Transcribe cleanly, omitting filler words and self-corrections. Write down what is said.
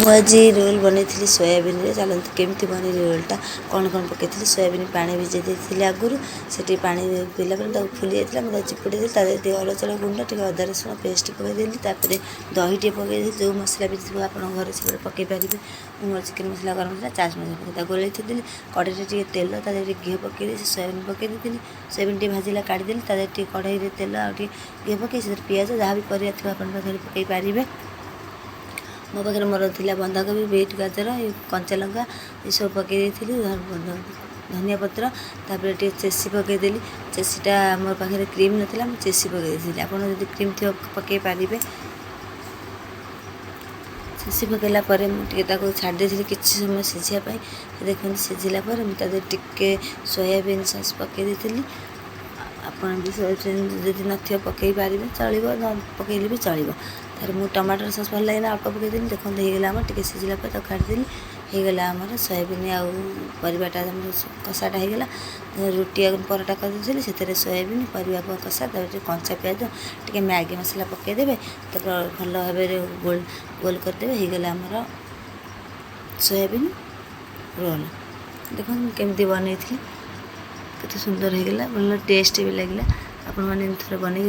ମୁଁ ଆଜି ରୋଲ୍ ବନେଇଥିଲି ସୋୟାବିନରେ। ଚାଲନ୍ତୁ, କେମିତି ବନେଇଲି ରୋଲ୍ଟା, କ'ଣ କ'ଣ ପକାଇଥିଲି। ସୋୟାବିନ୍ ପାଣି ଭିଜେଇ ଦେଇଥିଲି ଆଗରୁ। ସେଠି ପାଣି ପିଇଲା ପରେ ତାକୁ ଫୁଲି ଯାଇଥିଲା, ମୁଁ ତାକୁ ଚିପୁଡ଼ି ଦେଲି। ତା ଦେହରେ ଟିକେ ଅରୁଆ ଚାଉଳ ଗୁଣ୍ଡ, ଟିକେ ଅଦା ରସୁଣ ପେଷ୍ଟ ପକାଇଦେଲି। ତାପରେ ଦହି ଟିକେ ପକାଇଦେଲି। ଯେଉଁ ମସଲା ବି ଥିବ ଆପଣଙ୍କ ଘରେ, ସେଗୁଡ଼ା ପକାଇ ପାରିବେ। ମୁଁ ମୋର ଚିକେନ୍ ମସଲା, ଗରମ ମସଲା, ଚାଟ୍ ମସଲା ପକାଇ ତାକୁ ଗୋଳେଇ ଥୋଇଦେଲି। କଢ଼େଇରେ ଟିକେ ତେଲ, ତା ଦେହରେ ଟିକେ ଘିଅ ପକାଇ ଦେଇ ସେ ସୋୟାବିନ୍ ପକାଇ ଦେଇଥିଲି। ସୋୟାବିନ୍ ଟିକେ ଭାଜିଲା, କାଢ଼ିଦେଲି। ତା ଦେହରେ ଟିକେ କଢ଼େଇରେ ତେଲ ଆଉ ଟିକେ ଘିଅ ପକାଇ ସେଥିରେ ପିଆଜ, ଯାହା ବି ପରିବା ଥିବ ଆପଣଙ୍କ ପାଖରେ, ପକାଇ ପାରିବେ। ମୋ ପାଖରେ ମୋର ଥିଲା ବନ୍ଧାକୋବି, ବିଟ୍, ଗାଜର, କଞ୍ଚା ଲଙ୍କା, ଏସବୁ ପକାଇ ଦେଇଥିଲି, ଧନିଆ ପତ୍ର। ତାପରେ ଟିକେ ଚେସି ପକାଇଦେଲି। ଚେସିଟା, ମୋ ପାଖରେ କ୍ରିମ୍ ନଥିଲା, ମୁଁ ଚେସି ପକାଇ ଦେଇଥିଲି। ଆପଣ ଯଦି କ୍ରିମ୍ ଥିବ, ପକାଇ ପାରିବେ। ଚେସି ପକାଇଲା ପରେ ମୁଁ ଟିକେ ତାକୁ ଛାଡ଼ି ଦେଇଥିଲି କିଛି ସମୟ ସିଝିବା ପାଇଁ। ଦେଖନ୍ତୁ, ସିଝିଲା ପରେ ମୁଁ ତା ଦେହରେ ଟିକେ ସୋୟାବିନ୍ ସସ୍ ପକାଇ ଦେଇଥିଲି। ଆପଣ ବି ସୋୟାବିନ୍ ଯଦି ନଥିବ, ପକାଇ ପାରିବେ, ଚଳିବ, ନ ପକାଇଲେ ବି ଚଳିବ। ତାପରେ ମୁଁ ଟମାଟୋ ସସ୍ ଭଲ ଲାଗେନା, ଅଳ୍ପ ପକାଇଦେଲି। ଦେଖନ୍ତୁ, ହେଇଗଲା ଆମର। ଟିକେ ସିଝିଲା ପରେ ତାକୁ କାଢ଼ିଦେଲି। ହେଇଗଲା ଆମର ସୋୟାବିନ୍ ଆଉ ପରିବାଟା, ଆମର କଷାଟା ହେଇଗଲା। ରୁଟି ଆଉ ପରଟା କରିଦେଇଥିଲି। ସେଥିରେ ସୋୟାବିନ୍ ପରିବା କଷା, ତାପରେ ଟିକେ କଞ୍ଚା ପିଆଜ, ଟିକେ ମ୍ୟାଗି ମସଲା ପକାଇଦେବେ। ତାପରେ ଭଲ ଭାବରେ ଗୋଲ ଗୋଲ କରିଦେବେ। ହେଇଗଲା ଆମର ସୋୟାବିନ୍ ରୋଲ୍। ଦେଖନ୍ତୁ, ମୁଁ କେମିତି ବନେଇଥିଲି, କେତେ ସୁନ୍ଦର ହେଇଗଲା, ଭଲ ଟେଷ୍ଟ ବି ଲାଗିଲା। ଆପଣମାନେ ଏମିତି ଥରେ ବନେଇକି